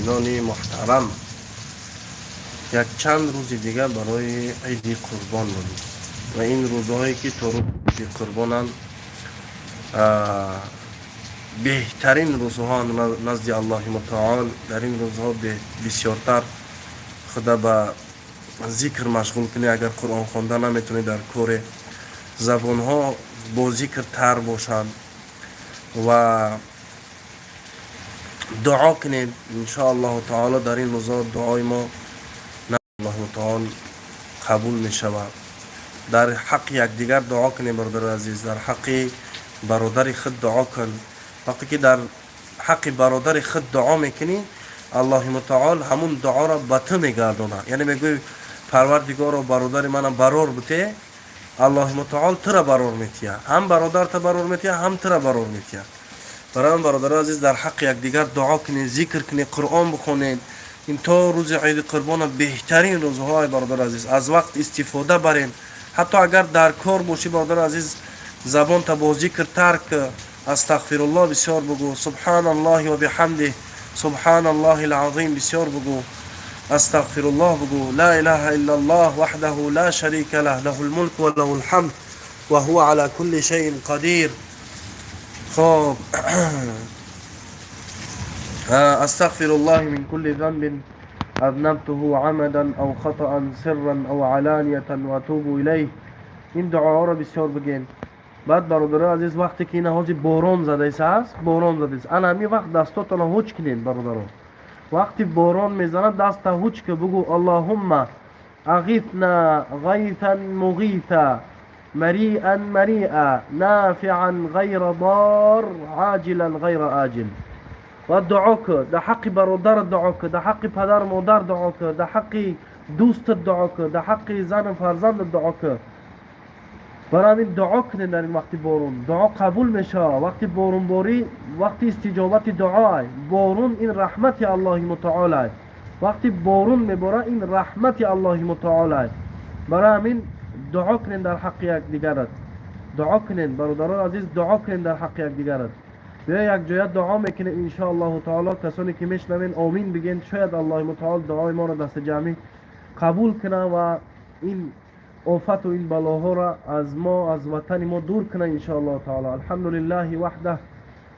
Тамошобинони муҳтарам, якчанд рӯзи дигар барои Иди Қурбон монд ва ин рӯзҳое, ки то рӯзи Қурбонанд, беҳтарин рӯзҳо назди Аллоҳи Мутаол. Дар ин рӯзҳо бисёртар худа ба зикр машғул кунӣ. Агар Қуръон хонда наметавонӣ, дар коре забонҳо бо зикр тар бошанд ва дуо кунед. Иншоаллоҳу таоло, дар ин рӯзҳо дуои мо Аллоҳу таол қабул мешавад. Дар ҳаққи якдигар дуо кунем, бародари азиз, дар ҳаққи бародари худ дуо кун. Вақте ки дар ҳаққи бародари худ дуо мекунӣ, Аллоҳи Мутаол ҳамун дуоро ба ту мегардонад. Яъне мегӯй: «Парвардигоро, бародари манам барор буте», Аллоҳи Мутаол тура барор метиҳад. Ҳам бародарта барор метиҳад, ҳам тура барор метиҳад. Барои он, бародари азиз, дар ҳаққи якдигар дуо кунед, зикр кунед, Қуръон бихонед. Ин то рӯзи Иди Қурбона беҳтарин рӯзҳои, бародари азиз, аз вақт истифода барем. Ҳатто агар дар кор бошӣ, бародари азиз, забонта бо зикр тар ки, астағфируллоҳ бисёр бугӯ, субҳаналлоҳи ва биҳамдиҳ, субҳаналлоҳи лазим бисёр бугӯ, астағфируллоҳ бугӯ, ла илаҳа иллаллоҳ ваҳдаҳу ла шарика лаҳ, лаҳул мулк ва лаҳул ҳамд ва ҳува ала кулли шайъин қадир. Хоб, астағфируллоҳи мин кулли занбин азнабтуҳу амадан ав хатаан сирран ав аланиятан ва атубу илайҳ. Ин дуоҳоро бисёр бигӯем. Баъд, бародарои азиз, вақте ки ина ҳозир борон задааст, борон задааст, ана ҳамин вақт дастотонро ҳуч кунед, бародарон. Вақти борон мезанад, даста ҳуч ки, бугӯ: «Аллоҳумма ағифна ғайсан муғиса мариан мариа нафиан ғайра дор аҷилан ғайра аҷил». Ва дуо кӯ, дар ҳаққи бародарат дуо кӯ, дар ҳаққи падару модар дуо кӯ, дар ҳаққи дӯстат дуо кӯ, дар ҳаққи зану фарзандат дуо кӯ. Барои ҳамин дуо кунед дар ин вақти борон, дуо қабул мешавад. Вақти боронборӣ вақти истиҷобати дуоай. Борон ин раҳмати Аллоҳи Мутаолай. Вақти борон меборад, ин раҳмати Аллоҳи Мутаолай. Барои ҳамин дуо кунед дар ҳаққи якдигарат, дуо кунед, бародарони азиз, дуо кунед дар ҳаққи якдигарат. Биё, якҷоя дуо мекунем, иншоаллоҳу таоло. Касоне ки мешунавен, омин бигӯен. Шояд Аллоҳи Мутаол дуои моро дастаҷамъӣ қабул кунад ва ин офату ин балоҳоро аз мо, аз ватани мо дур кунад, иншоаллоҳу таоло. Алҳамду лиллаҳи ваҳдаҳ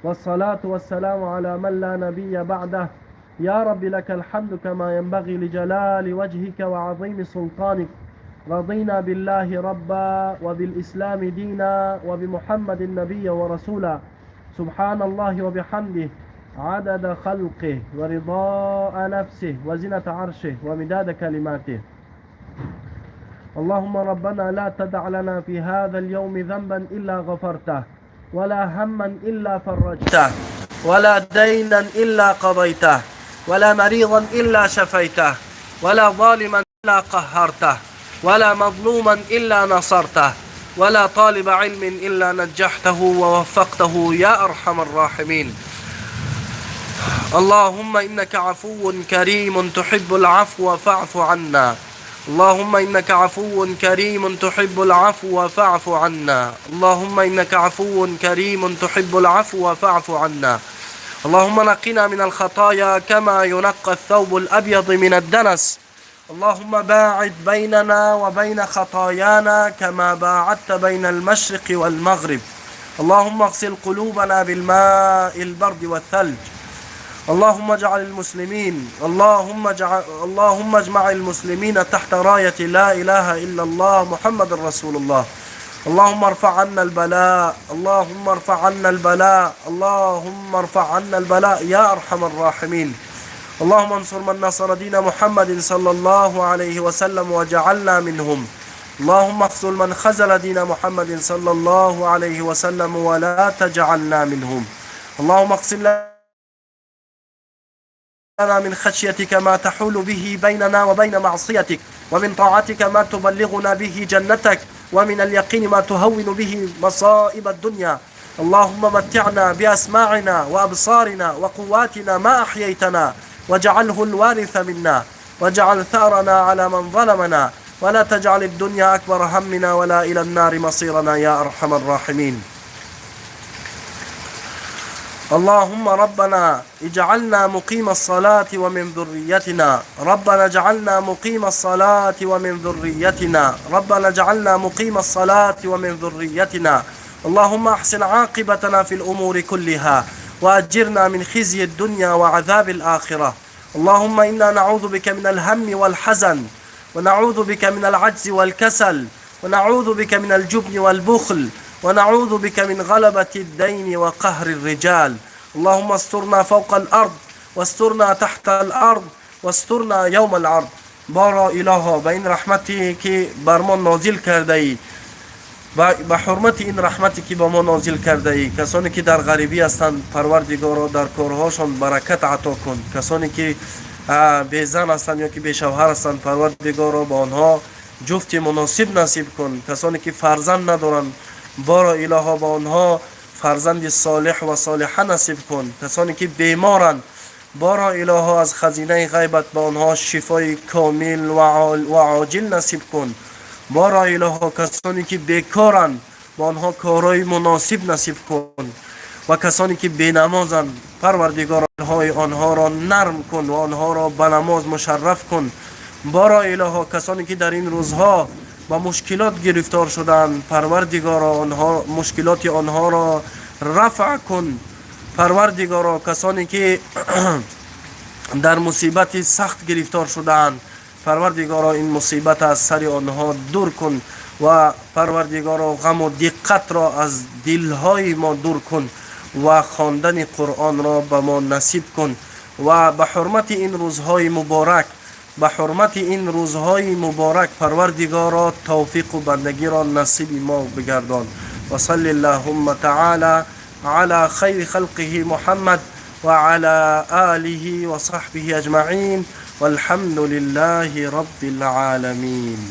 вассалату вассаламу ала ман ла набия баъдаҳ. Я Рабби, лака алҳамду кама янбағи лиҷалали ваҷҳика ва азими султоник. رضينا بالله ربا وبالإسلام دينا وبمحمد نبيا ورسولا. سبحان الله وبحمده عدد خلقه ورضاء نفسه وزنة عرشه ومداد كلماته. اللهم ربنا لا تدع لنا في هذا اليوم ذنبا إلا غفرته، ولا هما إلا فرجته، ولا دينا إلا قضيته، ولا مريضا إلا شفيته، ولا ظالما إلا قهرته، ولا مظلوما إلا نصرته، ولا طالب علم إلا نجحته ووفقته يا أرحم الراحمين. اللهم إنك عفو كريم تحب العفو فاعف عنا. اللهم إنك عفو كريم تحب العفو فاعف عنا. اللهم إنك عفو كريم تحب العفو فاعف عنا. اللهم نقنا من الخطايا كما ينقى الثوب الأبيض من الدنس. اللهم باعد بيننا وبين خطايانا كما باعدت بين المشرق والمغرب. اللهم اغسل قلوبنا بالماء البرد والثلج. اللهم اجعل المسلمين اللهم اجمع المسلمين تحت راية لا إله إلا الله محمد رسول الله. اللهم ارفع عنا البلاء، اللهم ارفع عنا البلاء، اللهم ارفع عنا البلاء يا أرحم الراحمين. اللهم انصر من نصر دين محمد صلى الله عليه وسلم وجعلنا منهم. اللهم اخذل من خذل دين محمد صلى الله عليه وسلم ولا تجعلنا منهم. اللهم اقسم لنا من خشيتك ما تحول به بيننا وبين معصيتك، ومن طاعتك ما تبلغنا به جنتك، ومن اليقين ما تهون به مصائب الدنيا. اللهم متعنا بأسماعنا وأبصارنا وقواتنا ما أحييتنا، واجعله الوارث منا، واجعل ثأرنا على من ظلمنا، ولا تجعل الدنيا أكبر همنا ولا إلى النار مصيرنا يا أرحم الراحمين. اللهم ربنا اجعلنا مقيم الصلاة ومن ذريتنا، ربنا اجعلنا مقيم الصلاة ومن ذريتنا، ربنا اجعلنا مقيم الصلاة ومن ذريتنا. اللهم احسن عاقبتنا في الأمور كلها وأجرنا من خزي الدنيا وعذاب الآخرة. اللهم إنا نعوذ بك من الهم والحزن، ونعوذ بك من العجز والكسل، ونعوذ بك من الجبن والبخل، ونعوذ بك من غلبة الدين وقهر الرجال. اللهم استرنا فوق الأرض، واسترنا تحت الأرض، واسترنا يوم العرض. بارا илоҳо, ба ин раҳмате ки бар мо нозил кардаӣ, ба ҳурмати ин раҳмате ки ба мо нозил кардаӣ, касоне ки дар ғарибӣ ҳастанд, Парвардигоро, дар корҳошон баракат ато кун. Касоне ки безан ҳастанд ё ки бешавҳар ҳастанд, Парвардигоро, ба онҳо ҷуфти муносиб насиб кун. Касоне ки фарзанд надоранд, боро илоҳо, ба онҳо фарзанди солеҳ ва солиҳа насиб кун. Касоне ки беморанд, боро илоҳо, аз хазинаи ғайбат ба онҳо шифои комил ва оҷил насиб кун. Боро илоҳо, касоне ки бекоранд, ба онҳо корҳои муносиб насиб кун ва касоне ки бенамозанд, Парвардигоро, дилҳои онҳоро нарм кун ва онҳоро ба намоз мушарраф кун. Боро илоҳо, касоне ки дар ин рӯзҳо ба мушкилот гирифтор шуданд, Парвардигоро, онҳо мушкилоти онҳоро рафъ кун. Парвардигоро, касоне ки дар мусибати сахт гирифтор шудаанд, Парвардигоро, ин мусибат аз сари онҳо дур кун ва Парвардигоро, ғаму диққатро аз дилҳои мо дур кун ва хондани Қуръонро ба мо насиб кун. Ва ба ҳурмати ин рӯзҳои муборак, ба ҳурмати ин рӯзҳои муборак, Парвардигоро, тавфиқу бандагиро насиби мо бигардон. وصل اللهم تعالى على خير خلقه محمد وعلى آله وصحبه أجمعين، والحمد لله رب العالمين.